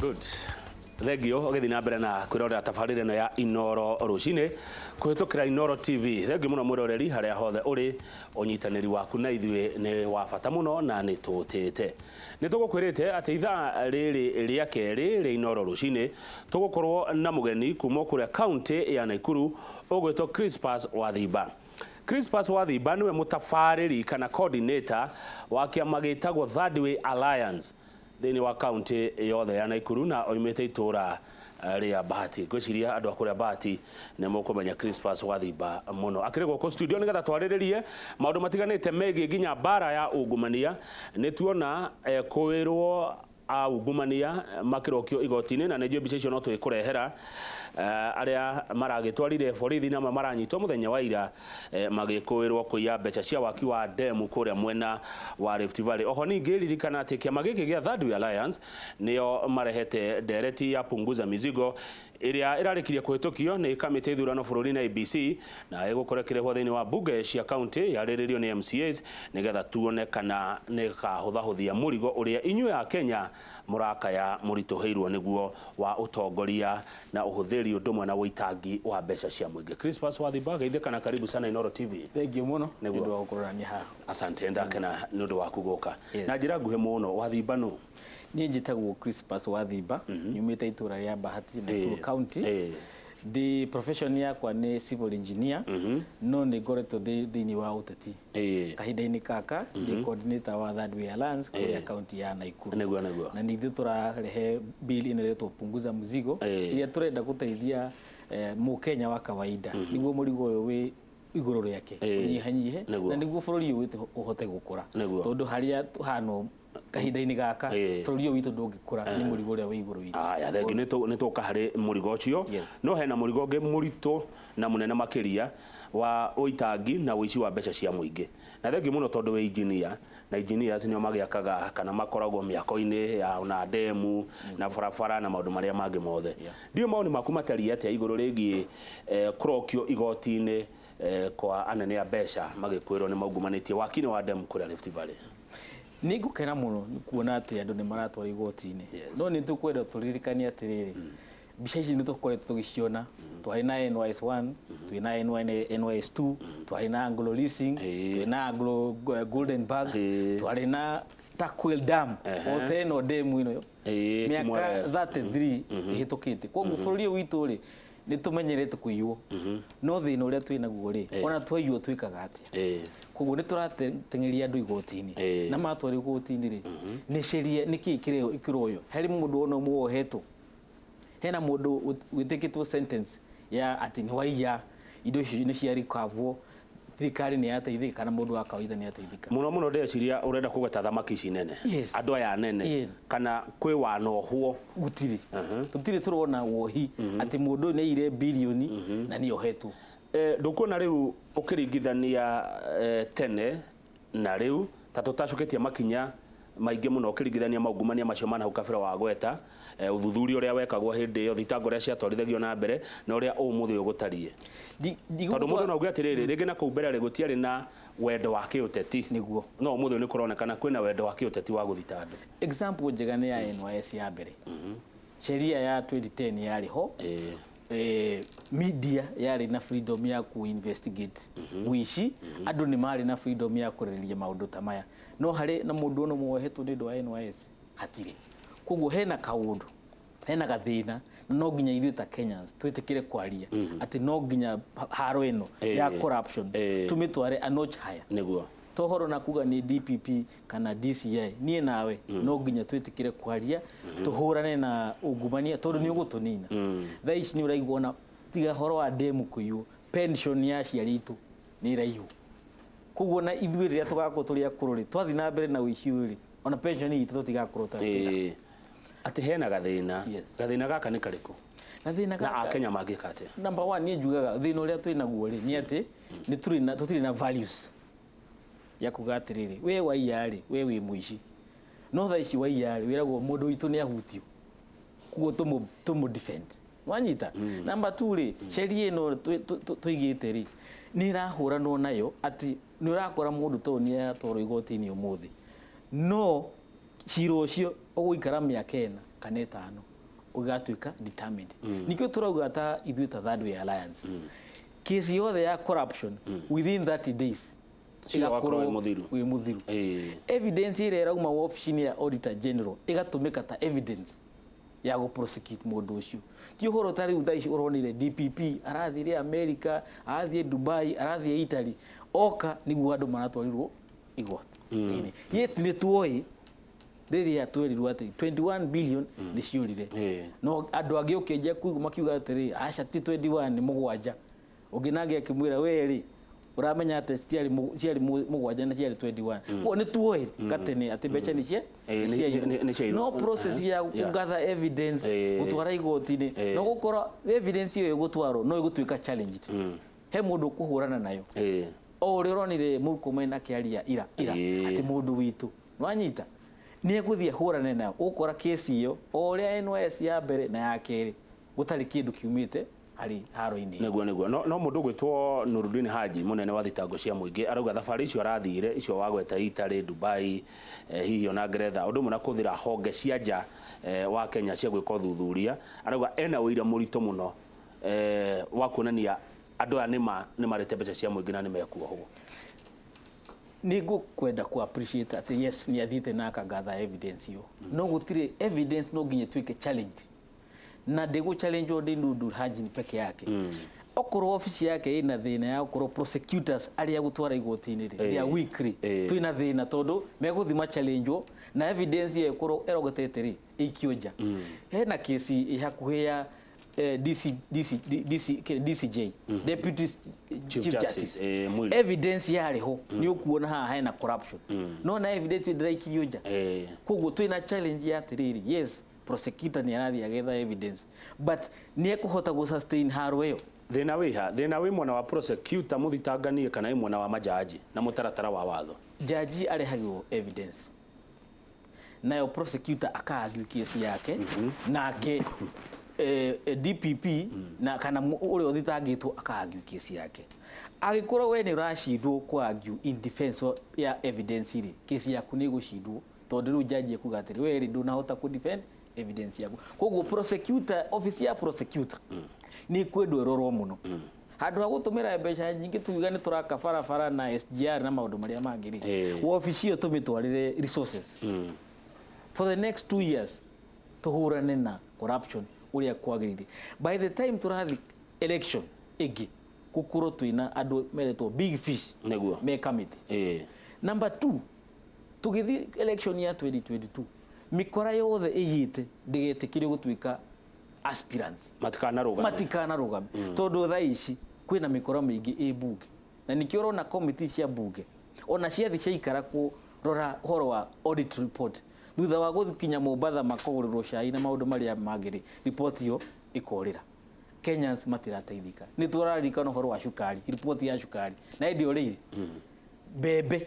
Good, thengio ũgĩthiĩ na mbere na kwĩrorera tabarĩra ĩno ya Inoro rũcinĩ kũhĩtũkĩra Inoro TV. Thengio mũno mwĩroreri harĩa hothe ũrĩ, ũnyitanĩri waku na ithuĩ nĩ wa bata mũno na nĩ tũtĩte. Nĩ tũgũkwĩrĩte atĩ ithaa rĩrĩ rĩa kerĩ rĩa Inoro rũcinĩ tũgũkorwo na mũgeni kuma kũrĩa kaunti ya Naikuru ũgwĩtwo Crispus Wathimba. Crispus Wathimba nĩwe mũtabarĩri kana coordinator wa kĩama gĩtagwo Third Way Alliance thĩinĩ wa kaunti yothe ya Naikuru na oimĩte itũũra rĩa Bahati. Ngwĩciria andũ a kũrĩa Bahati nĩ mũkũmenya Crispus Wathimba mũno. Akĩrĩ gũkũ studio nĩgetha twarĩrĩrie maũndũ matiganĩte megiĩ nginya mbara ya ungumania. Nĩ tuona kwĩrwo aungumania makĩrokio igoti-inĩ na nĩnjũĩ mbica icio no twĩkũrehera arĩa maragĩtwarire borithi na amwe maranyitwo mũthenya wa ira magĩkũĩrwo kũiya mbeca cia waki wa ndemu kũrĩa mwena wa Rift Valley. Oho ningĩ ririkana atĩ kĩama gĩkĩ gĩa Third Way Alliance nĩo marehete ndereti ya Punguza Mizigo ĩrĩa ĩrarĩkirie kũhĩtũkio nĩ kamĩtĩ ya ithurano bũrũri-inĩ IEBC na ĩgũkorwo ĩkĩrehwo thĩinĩ wa mbunge cia kaunti yarĩrĩrio nĩ MCAs nĩgetha tuone kana nĩ ĩkahũthahũthia mũrigo ũrĩa inyuĩ a Kenya mũrakaya mũritũhĩirwo nĩguo wa ũtongoria na ũhũthĩri ũndũ ũmwe na ũitangi wa mbeca cia mũingĩ. Crispus Wathimba, geithĩka na karibu sana Inooro TV. Thengiũ mũno nĩ Nĩguo. ũndũ wa gũkorwo naniĩ haha. Asante, ndakena nĩ ũndũ waku gũka. Yes. Na njĩra nguhĩ mũno, Wathimba nũ? Niĩ njĩtagwo Crispus Wathimba, nyumĩte itũũra rĩa Bahati, Nakuru County. Ndĩ profession yakwa nĩ civil engineer, no nĩ ngoretwo ndĩ thĩinĩ wa ũteti. Kahinda-inĩ gaka ndĩ coordinator wa Third Way Alliance kũrĩa kaunti ya Nakuru. Nĩguo, nĩguo. Na nĩ ithuĩ tũrarehe bill ĩno ĩretwo Punguza Mzigo, ĩrĩa tũrenda gũteithia mũkenya wa kawaida nĩguo mũrigo ũyũ wĩ igũrũ rĩake ũnyihanyihe na nĩguo bũrũri ũyũ witũ ũhote gũkũra. Tondũ harĩa tũhana kahinda-inĩ gaka bũrũri ũyũ witũ ndũngĩkũra nĩ mũrigo ũrĩa wĩ igũrũ witũ. Aya, thengiũ nĩ tũka harĩ mũrigo ũcio. No hena mũrigo ũngĩ mũritũ na mũnene makĩria wa ũitangi na ũici wa mbeca cia mũingĩ. Na thengiũ mũno tondũ wĩ engineer, na engineers nĩo magĩakaga kana makoragwo mĩako-inĩ ya ona ndemu na barabara na maũndũ marĩa mangĩ mothe. Ndiũĩ mawoni maku matariĩ atĩa igũrũ rĩgiĩ kũrokio igoti-inĩ kwa anene a mbeca magĩkwĩrwo nĩ maungumanĩtie waki-inĩ wa ndemu kũrĩa Rift Valley? Nĩ ngũkena mũno nĩ kuona atĩ andũ nĩ maratwarwo igoti-inĩ. No nĩ tũkwenda tũririkanie atĩrĩrĩ, mbica ici nĩ tũkoretwo tũgĩciona. Twarĩ na NYS1, twĩ na NYS2, twarĩ na Anglo Leasing, twĩ na Anglo Golden Bag, twarĩ na Turkwel Dam, o ta ĩno ndemu ĩno mĩaka Kimwere. 33 ĩhĩtũkĩte. Koguo bũrũri ũyũ witũ rĩ, nĩ tũmenyerete kũiywo. No thĩna ũrĩa twĩ naguo rĩ, ona twaiywo twĩkaga atĩa? Koguo nĩ tũrateng'eria andũ igoti-inĩ. Na matwarwo igoti-inĩ rĩ, nĩ sheria nĩ kĩĩ kĩroywo? Harĩ mũndũ ona ũmwe wohetwo? Hena mũndũ wĩtĩkĩtwo sentence ya atĩ nĩ waiya, indo icio nĩ cia recover, thirikari nĩ yateithĩka kana mũndũ wa kawaida nĩ yateithĩka? Mũno mũno ndĩreciria ũrenda kũgweta thamaki ici nene. Andũ aya anene. Kana kwĩ wanohwo? Gũtirĩ. Tũtirĩ tũrona wohi atĩ mũndũ ũyũ nĩ aiyire birioni na nĩ ohetwo. Ndũkuona rĩu ũkĩringithania tene na rĩu ta tũtacũkĩtie makinya maingĩ mũno ũkĩringithania maungumania macio ma nahau kabere wagweta, ũthuthuria ũrĩa wekagwo hĩndĩ ĩyo, thitango ũrĩa ciatwarithagio na mbere na ũrĩa ũmũthĩ ũyũ gũtariĩ. Tondũ mũndũ no auge atĩrĩrĩ, rĩngĩ na kũu mbere rĩ gũtiarĩ na wendo wa kĩũteti. Nĩguo. No ũmũthĩ ũyũ nĩ kũronekana kwĩna wendo wa kĩũteti wa gũthita andũ. Example njega nĩ ya NYS ya mbere. Sheria ya 2010 yarĩ ho. Media yarĩ na freedom ya ku investigate ũici, andũ nĩ marĩ na freedom ya kũrĩrĩria maũndũ ta maya. No harĩ na mũndũ ona ũmwe wohetwo nĩ ũndũ wa NYS? Hatirĩ. Koguo hena kaũndũ, hena gathĩna, na no nginya ithuĩ ta Kenyans twĩtĩkĩre kwaria atĩ no nginya haro ĩno ya corruption tũmĩtware a notch higher. Nĩguo. To horo na kuga nĩ DPP kana DCI, niĩ nawe no nginya twĩtĩkĩre kwaria, tũhũrane na ungumania tondũ nĩ ũgũtũnina. Thaa ici nĩ ũraigua ona tiga horo wa demu kũiywo, pension ya aciari aitũ nĩ ĩraiywo. Koguo ona ithuĩ rĩrĩa tũgakorwo tũrĩ akũrũ rĩ, twathiĩ na mbere na ũici ũyũ rĩ, ona pension itũ tũtigakorwo twĩna. Atĩ hena gathĩna. Gathĩna gaka nĩ karĩkũ? Gathĩna Na gaka Akenya mangĩka atĩa? Number one, niĩ njugaga thĩna ũrĩa twĩ naguo rĩ, nĩ atĩ nĩ tũrĩ na, tũtirĩ na values ya kuga atĩrĩrĩ, we waiya rĩ, we wĩ mũici. No thaa ici waiya rĩ, wĩragwo mũndũ witũ nĩ ahutio, koguo tũmũ defend. Wanyita? Number two rĩ, sheria ĩno tũigĩte rĩ, nĩ ĩrahũranwo nayo atĩ nĩ ũrakora mũndũ ta ũyũ nĩ atwarwo igoti-inĩ ũmũthĩ, no cira ũcio ũgũikara mĩaka ĩna kana ĩtano. Ũgatuĩka determined. Nikĩo tũrauga ta ithuĩ ta Third Way Alliance, kesi yothe ya corruption, within 30 days Cira ũgakorwo wĩ mũthiru. Wĩ mũthiru. Evidence ĩrĩa ĩrauma wabici-inĩ ya Auditor General ĩgatũmĩka ta evidence ya gũ prosecute mũndũ ũcio. Ti ũhoro ta rĩu thaa ici ũronire DPP arathire America, arathiĩ Dubai, arathiĩ Italy, oka nĩguo andũ maratwarirwo igoti. Yet nĩ tuoĩ rĩrĩa twerirwo atĩ 21 billion nĩ ciũrire, no andũ angĩ ũkĩnjia kuigua makiuga atĩrĩ, aca, ti 21, nĩ mũgwanja. Ũngĩ nake akĩmwĩra, we rĩ, ũramenya atĩ citiarĩ ciarĩ mũgwanja na ciarĩ 21. Koguo nĩ tuoĩ gatene atĩ mbeca nĩ cia ciaiyirwo. Nĩ ciaiyirwo. No process ya kũgather evidence, gũtwara igoti-inĩ, no gũkorwo evidence ĩyo ĩgũtwarwo no ĩgũtuĩka challenged, he mũndũ ũkũhũrana nayo, o ũrĩa ũronire Murkomen akĩaria ira ira, atĩ mũndũ witũ nwanyita nĩ egũthiĩ ahũrane nayo. Ũgũkora kesi ĩyo o ũrĩa NYS ya mbere na ya kerĩ, gũtarĩ kĩndũ kiumĩte harĩ haro-inĩ ĩyo. Nĩguo, no mũndũ ũgwĩtwo Nurudin Haji, mũnene wa thitango cia mũingĩ, arauga thabarĩ icio arathire, icio wagweta, Italy, Dubai, hihi ona Ngeretha, ũndũ ũmwe na kũhũthĩra honge cia nja wa Kenya cia gwĩka ũthuthuria, arauga ena ũira mũritũ mũno wa kuonania andũ aya nĩma nĩ marĩte mbeca cia mũingĩ na nĩ mekuohwo. Nĩ ngũkwenda ku appreciate atĩ yes, nĩ athiĩte na akagather evidence ĩyo, no gũtirĩ evidence, no nginya ĩtuĩke challenge, na ndĩgũ challenge nĩ Nurdin Haji peke yake. Okorwo ofici yake ĩna thĩna ya gũkorwo prosecutors arĩa gũtwara igoti-inĩ rĩ, they are weak rĩ, twĩna thĩna, tondũ megũthiĩ ma challenge na evidence ĩyo ĩkorwo ĩrogotete rĩ, ĩikio nja. Hena kesi ĩ hakuhĩ ya DC, DC, DC, DCJ, Deputy Chief Justice, Justice. Mwilu. Evidence yarĩ ho, nĩ ũkuona haha hena corruption, no na evidence ĩyo ndĩraikirio nja. Koguo twĩna challenge ya atĩrĩrĩ, yes, prosecutor nĩ arathiĩ agetha evidence, but nĩ ekũhota gũ sustain haro ĩyo? Thĩna wĩha? Thĩna wĩ mwena wa prosecutor, mũthitanganie, kana wĩ mwena wa majaji na mũtaratara wa watho? Jaji arehagĩrwo evidence, nayo prosecutor aka-argue kesi yake, nake DPP na kana ũrĩa ũthitangĩtwo aka-argue kesi yake. Angĩkorwo we nĩ ũracindwo ku-argue in defense ya evidence rĩ, kesi yaku nĩ ĩgũcindwo, tondũ rĩu jaji ekuga atĩrĩ, we rĩ, ndũnahota ku defend evidence yaku. Koguo prosecutor, office ya prosecutor nĩ kwendwo ĩrorwo mũno. Handũ ha gũtũmĩra mbeca nyingĩ tugiuga nĩ tũraka barabara na SGR na maũndũ marĩa mangĩ rĩ, wabici ĩyo tũmĩtwarĩre resources for the next 2 years, tũhũrane na corruption ũrĩa kwagĩrĩire. By the time tũrathiĩ election ĩngĩ, gũkorwo twĩna andũ meretwo big fish me committee. Number two, tũgĩthiĩ election ya 2022, mĩkora yothe ĩiyĩte ndĩgetĩkĩrio gũtuĩka aspirants. Matikanarũgame. Matikanarũgame, tondũ thaa ici kwĩna mĩkora mĩingĩ ĩ bunge, na nĩkĩo ũrona committee cia bunge ona ciathi ciaikara kũrora ũhoro wa audit report, thutha wa gũkinya Mombatha makagũrĩrwo cai na maũndũ marĩa mangĩ rĩ, report ĩyo ĩkorĩra. Kenyans matirateithĩka. Nĩ tũraririkana ũhoro wa cukari, ripoti ya cukari na ĩndĩ ũrĩire mbembe,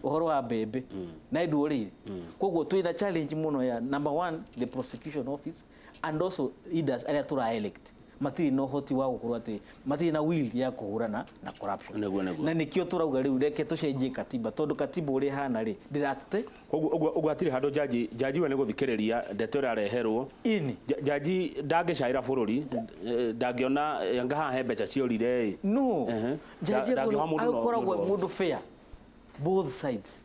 ũhoro wa mbembe na ĩndĩ ũrĩire. Koguo twĩna challenge mũno ya number one, the prosecution office, and also leaders arĩa tũra elect matirĩ na ũhoti wa gũkorwo atĩ matirĩ na will ya kũhũrana na corruption. Nĩguo, nĩguo. Na nĩkĩo tũrauga rĩu reke tũcenjie katiba, tondũ katiba ũrĩa ĩhana rĩ, ndĩratũte. Koguo ũguo hatirĩ handũ jaji we nĩ gũthikĩrĩria ndeto ĩrareherwo. Ini. Jaji ndangĩcaĩra bũrũri, ndangĩona anga haha he mbeca ciorire ĩ. No. Jaji Ndangĩoha mũndũ akoragwo nĩ ũndũ wa- mũndũ fair both sides,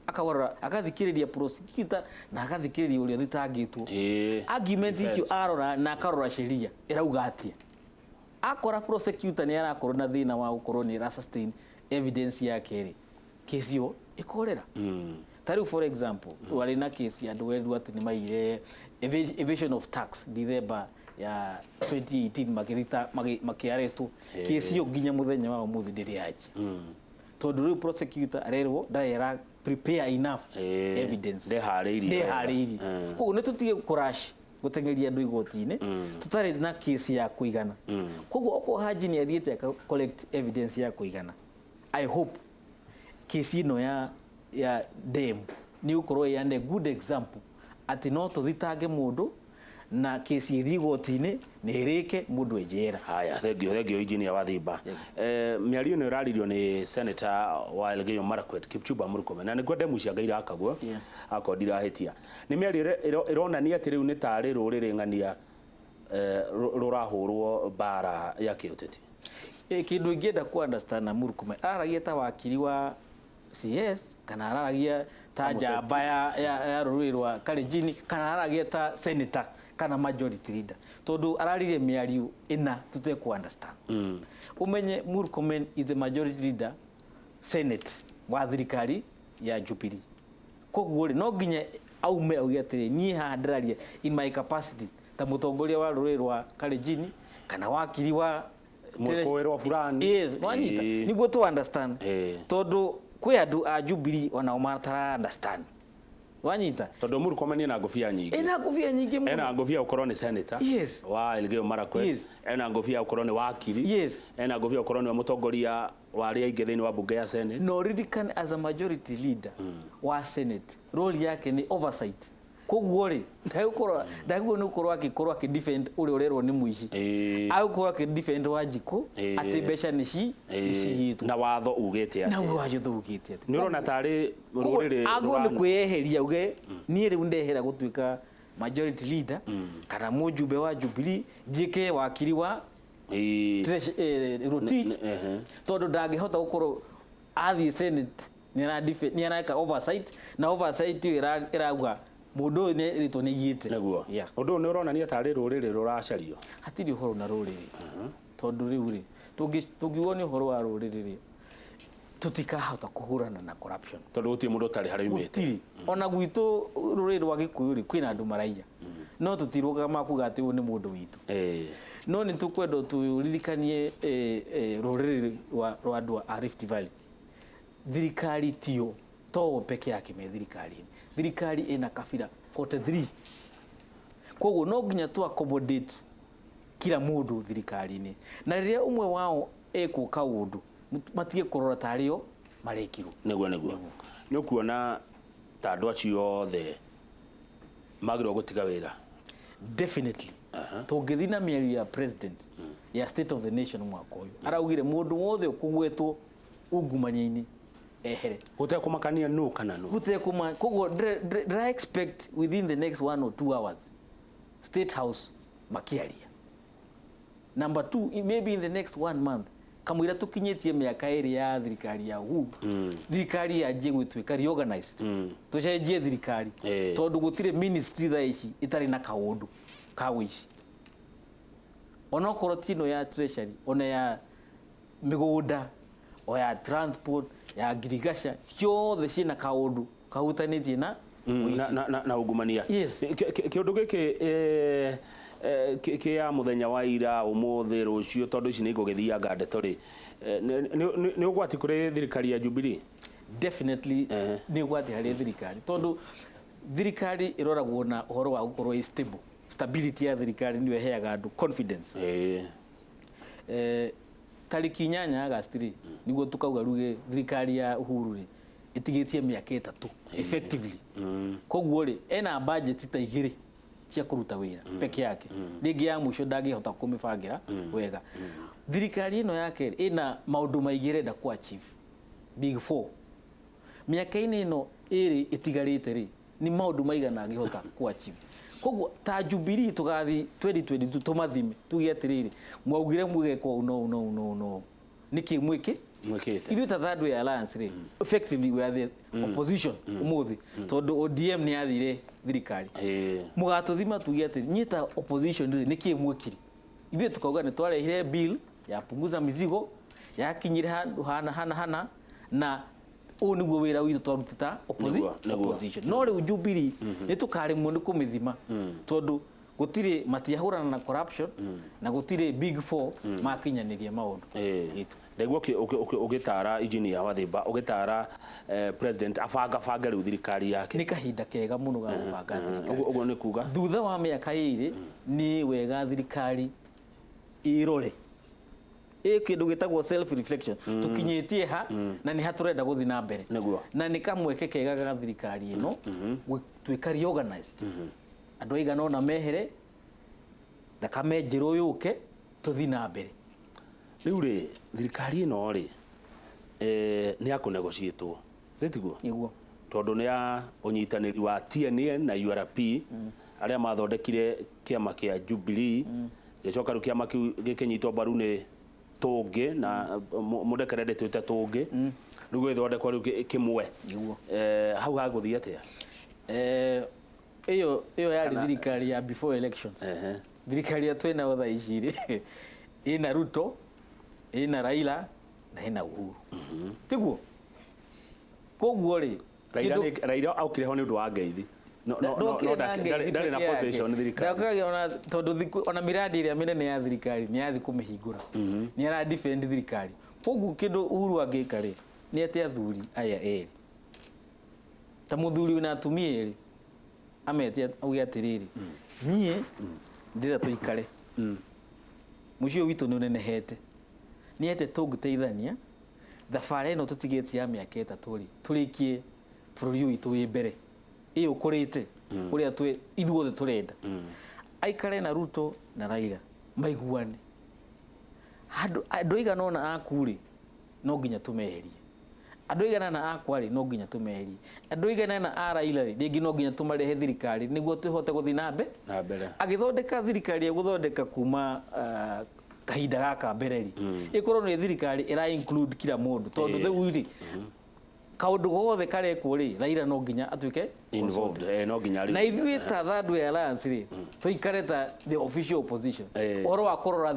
akarora, agathikĩrĩria prosecutor na agathikĩrĩria ũrĩa ũthitangĩtwo. Argument icio Defense. arora na akarora sheria ĩrauga atĩa. Akora prosecutor nĩ arakorwo na thĩna wa gũkorwo nĩ ĩra sustain evidence yake rĩ, kesi ĩyo ĩkorĩra. Ta rĩu, for example, warĩ na kesi andũ werirwo atĩ nĩ maiyire, evasion of tax, December ya 2018, makĩrita makĩarrestwo. Kesi ĩyo nginya mũthenya wa ũmũthĩ ndĩrĩ yanjia, tondũ rĩu prosecutor arerwo ndarĩ ara prepare enough evidence. Ndeharĩirie. Ndeharĩirie. Koguo nĩ tũtige kũrash gũteng'eria andũ igoti-inĩ tũtarĩ na kesi ya kũigana. Koguo okorwo Haji nĩ athiĩte aka collect evidence ya kũigana, I hope kesi ĩno ya dem nĩ gũkorwo ĩ a good example atĩ no tũthitange mũndũ. Na kesi ĩthiĩ igoti-inĩ nĩ ĩrĩke mũndũ e njera. Haya, thengio, thengio, Engineer Wathimba. Mĩario ĩno ĩraririo nĩ Senator wa Elgeyo Marakwet, Kipchumba Murkomen, na nĩguo ndemu cia Ngai irakagwo akorwo ndirahĩtia. Nĩ mĩario ĩronania atĩ rĩu nĩ tarĩ rũrĩrĩ ng'ania rũrahũrwo mbara ya kĩũteti. Kĩndũ ingĩenda ku understand na Murkomen, araragia ta wakiri wa CS kana araragia ta njamba ya rũrĩrĩ rwa Kalenjin, kana araragia ta senator kana majority leader? Tondu araririe mĩario ĩna tũtekũ understand. Umenye Murkomen is the majority leader Senate wa thirikari ya Jubilee. Koguo rĩ, no nginya aume auge atĩrĩ, niĩ haha ndĩraria in my capacity ta mũtongoria wa rũrĩrĩ rwa Kalenjin kana wakiri wa Mwĩkũĩrwo fulani. Yes, wanyita? Niguo tu understand. Tondu kwĩ andũ a Jubilee onao matara understand, wanyita? Tondũ Murkomen ena ngũbia nyingĩ. Ena ngũbia nyingĩ mũno. Ena ngũbia gũkorwo nĩ senator wa Elgeyo Marakwet. Ena ngũbia gũkorwo nĩ wakiri. Ena ngũbia gũkorwo nĩ mũtongoria wa arĩa aingĩ thĩinĩ wa mbunge ya Senate. No ririkane, as a majority leader wa Senate, role yake nĩ oversight. Koguo rĩ, ndagũkorwo nĩ gũkorwo agĩkorwo akĩ defend ũrĩa ũrerwo nĩ mũici. Agũkorwo akĩ defend Wanjikũ atĩ mbeca nĩ ciyĩtwo. Na watho ugĩte Na atĩ watho ugĩte atĩ nĩ ũrona tarĩ rũrĩrĩ agwo nĩ kwĩyeheria, uge niĩ rĩu ndehera gũtuĩka majority leader kana mũjumbe wa Jubilee, njĩke wakiri wa Rotich, tondũ ndangĩhota gũkorwo athiĩ Senate nĩ areka oversight, na oversight ĩyo ĩrauga mũndũ ũyũ nĩ rĩtwo nĩ aiyĩte. Nĩguo. Ũndũ ũyũ nĩ ũronania tarĩ rũrĩrĩ rũracario. Hatirĩ ũhoro na rũrĩrĩ, tondũ rĩu rĩ, tũngiugo nĩ ũhoro wa rũrĩrĩ rĩ, tũtikahota kũhũrana na corruption. Tondũ gũtirĩ mũndũ ũtarĩ harĩa umĩte. Gũtirĩ. Ona gwitũ rũrĩrĩ rwa Gĩkũyũ rĩ, kwĩna andũ maraiya, no tũtirũgama kuga atĩ ũyũ nĩ mũndũ witũ. No nĩ tũkwenda tũririkanie rũrĩrĩ rwa andũ a Rift Valley, thirikari tio to peke yake me thirikari-inĩ. Thirikari ĩna kabira 43, koguo no nginya tu accommodate kila mũndũ thirikari-inĩ, na rĩrĩa ũmwe wao ekwo kaũndũ, matige kũrora tarĩ o marekirwo. Nĩguo nĩ ũkuona ta andũ acio othe magĩrĩirwo gũtiga wĩra? Definitely. Tũngĩthiĩ na mĩario ya president ya State of the Nation mwaka ũyũ, araugire mũndũ wothe ũkũgwetwo ungumania-inĩ ehere. Gũtekũmakania nũ kana nũ. Gũtekũma. Koguo ndĩra expect within the next 1 or 2 hours State House makiaria. Number two, maybe in the next one month, kamũira tũkinyĩtie mĩaka 2 ya thirikari ya Uhuru, thirikari yanjie gwĩtuĩka reorganized, tũcenjie thirikari, tondũ gũtirĩ ministry thaa ici ĩtarĩ na kaũndũ ka ũici, onokorwo ti ĩno ya Treasury, ona ya mĩgũnda, o ya transport, ya ngirigaca, ciothe ciĩna kaũndũ kahutanĩtie na ũici. Na ungumania. Yes. Kĩũndũ gĩkĩ kĩa mũthenya wa ira, ũmũthĩ, rũciũ, tondũ ici nĩ igũgĩthianga ndeto rĩ, nĩ ũgwati kũrĩ thirikari ya Jubilee? Definitely nĩ ũgwati harĩ thirikari, tondũ thirikari ĩroragwo na ũhoro wa gũkorwo ĩ stable. Stability ya thirikari nĩyo ĩheaga andũ confidence. Tarĩki 8 Agasti rĩ, nĩguo tũkauga ruge thirikari ya Uhuru rĩ ĩtigĩtie mĩaka 3 effectively. Koguo rĩ, ena budget ta 2 cia kũruta wĩra peke yake, rĩngĩ ya mũico ndangĩhota kũmĩbangĩra wega. Thirikari ĩno yake rĩ, ĩna maũndũ maingĩ ĩrenda ku achieve, big four. Mĩaka-inĩ ĩno 2 ĩtigarĩte rĩ, nĩ maũndũ maigana angĩhota ku achieve? Koguo ta Jubilee tũgathiĩ 2022 tũmathime, tuge atĩrĩrĩ, mwaugire mwĩgeka ũũ no no no no, nĩkĩ mwĩkĩ Mwĩkĩte? Ithuĩ ta Third Way Alliance rĩ, effectively we are the opposition ũmũthĩ, tondũ ODM nĩ yathire thirikari. Mũgatũthima tuge atĩ nyĩ ta opposition rĩ, nĩkĩ mwĩkire? Ithuĩ tukauga nĩ twarehire bill ya punguza mizigo, yakinyire handũ hana hana hana, na ũũ nĩguo wĩra witũ twarutĩte ta Nĩguo, nĩguo. opposition. No rĩu Jubilee nĩ tũkaremwo nĩ kũmĩthima, tondũ gũtirĩ matiahũrana na corruption, na gũtirĩ big four makinyanĩria maũndũ. Gĩtu. Ndaigua ũgĩtara Engineer Wathimba, ũgĩtara president abangabange rĩu thirikari yake. Nĩ kahinda kega mũno ga gũbanga thirikari. Ũguo nĩ kuga Thutha wa mĩaka 2 nĩ wega thirikari ĩrore ĩ kĩndũ gĩtagwo self reflection, tũkinyĩtie ha na nĩ ha tũrenda gũthiĩ na mbere. Na nĩ kamweke kega ga thirikari ĩno gũtuĩka reorganized, andũ aigana ũna mehere. Thakame njerũ yũke, tũthiĩ na mbere. Rĩu rĩ, thirikari ĩno rĩ, nĩ ya kũnegotiatwo, tiguo? Nĩguo. Tondũ nĩ ya ũnyitanĩri wa TNA na URP, arĩa mathondekire kĩama kĩa Jubilee, gĩcoka rĩu kĩama kĩu gĩkĩnyitwo mbaru nĩ tũngĩ na mũndekere ndĩtwĩte tũngĩ, rĩu gĩgĩthondekwo rĩu kĩmwe. Nĩguo. Hau hagũthiĩ atĩa? Ĩyo yarĩ thirikari ya before elections. Thirikari ya twĩnayo thaa ici rĩ, ĩna Ruto, ĩna Raila na ĩna Uhuru. Tiguo? Koguo rĩ, Raila aukire ho nĩ ũndũ wa ngeithi. Ndarĩ na position thirikari. Ona tondũ ona miradi ĩrĩa mĩnene ya thirikari nĩ yathi kũmĩhingũra. Nĩ ara defend thirikari. Koguo kĩndũ Uhuru angĩka rĩ, nĩ ate athuri aya erĩ. Ta mũthuri wĩna atumia erĩ, amete auge atĩrĩrĩ, niĩ ndĩrenda tũikare. Mũciĩ ũyũ witũ nĩ ũnenehete. Nĩ atĩ tũngĩteithania, thabarĩ ĩno tũtigĩtie ya mĩaka 3 rĩ, tũrĩkie bũrũri ũyũ witũ wĩ mbere. Ĩĩ ũkũrĩte, ũrĩa ithuothe tũrenda. Aikare na Ruto na Raila maiguane. Andũ aigana ũna aku rĩ, no nginya tũmeherie. Andũ aigana ũna akwa rĩ, no nginya tũmeherie. Andũ aigana ũna a Raila rĩ, rĩngĩ no nginya tũmarehe thirikari nĩguo tũhote gũthiĩ na mbere. Agĩthondeka thirikari egũthondeka kuma kahinda gaka mbere rĩ, ĩkorwo nĩ thirikari ĩra include kila mũndũ, tondũ rĩu rĩ, kaũndũ gothe karekwo rĩ, Raila no nginya atuĩke involved, no nginya rĩ. Na ithuĩ ta Third Way Alliance rĩ, tũikare ta the official opposition. Ũhoro wa kũrora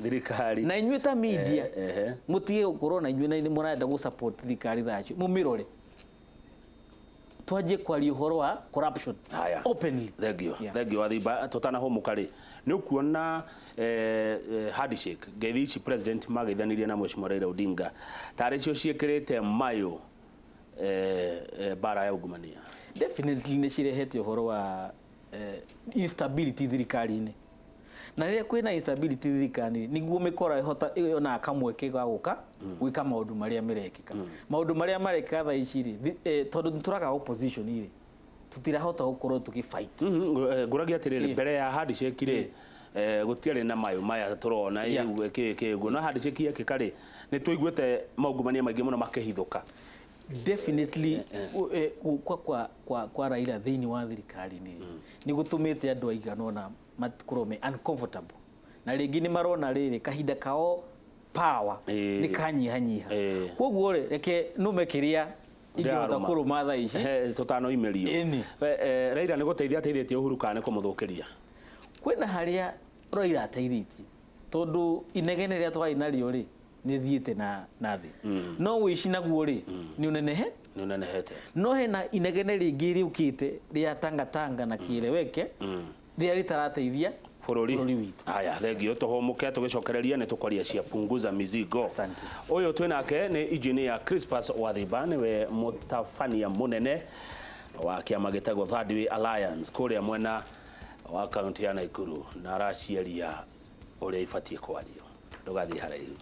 thirikari. Na inyuĩ ta media, mũtige gũkorwo na inyuĩ na nĩ mũrenda gũ support thirikari thaa icio, mũmĩrore. Twanjie kwaria ũhoro wa corruption openly. Thank you. Thank you Wathimba. Tũtanahũmũka rĩ, nĩ ũkuona handshake ngeithi ici president mageithanirie na Mheshimiwa Raila Odinga tarĩ cio ciĩkĩrĩte mayũ bara ya ungumania? Definitely nĩ cirehete ũhoro wa instability thirikari-inĩ. Na rĩrĩa kwĩna instability thirikari-inĩ, nĩguo mĩkora ĩhota yonaga kamweke ga gũka gwĩka maũndũ marĩa merekĩka. Maũndũ marĩa marekĩka thaa ici rĩ, tondũ nĩtũraga opposition rĩ, tũtirahota gũkorwo tũgĩ fight. Ngũragia atĩrĩrĩ, mbere ya handshake rĩ, gũtiarĩ na mayũ maya tũrona kĩ no handshake yekĩka rĩ, nĩ tũiguĩte maungumania maingĩ mũno makĩhithũka. Definitely kwa Raila thĩinĩ wa thirikari-inĩ nĩ gũtũmĩte andũ aigana ũna makorwo me uncomfortable. Na rĩngĩ nĩ marona rĩrĩ kahinda kao power nĩ kanyihanyiha. Koguo rĩ, reke nũme kĩrĩa ingĩhota kũrũma thaa ici. Tũtanoimĩrio. Raila nĩ gũteithia ateithĩtie Uhuru kana nĩ kũmũthũkĩria? Kwĩna harĩa Raila ateithĩtie, tondũ inegene rĩrĩa twarĩ narĩo rĩ, nĩ thiĩte na thĩ. No ũici naguo rĩ, nĩ ũnenehete. No hena inegene rĩngĩ rĩũkĩte rĩa tangatanga na kĩeleweke, rĩrĩa rĩtarateithia bũrũri witũ. Haya, thengio tũhũmũke tũgĩcokereria nĩ tũkwaria cia punguza mizigo. Asante. Ũyũ twĩnake nĩ engineer Crispus Wathimba, nĩwe mũtabania mũnene wa kĩama gĩtagwo Third Way Alliance kũrĩa mwena wa kaunti ya Nakuru, na araciaria ũrĩa ibatiĩ kwario. Ndũgathiĩ haraihu.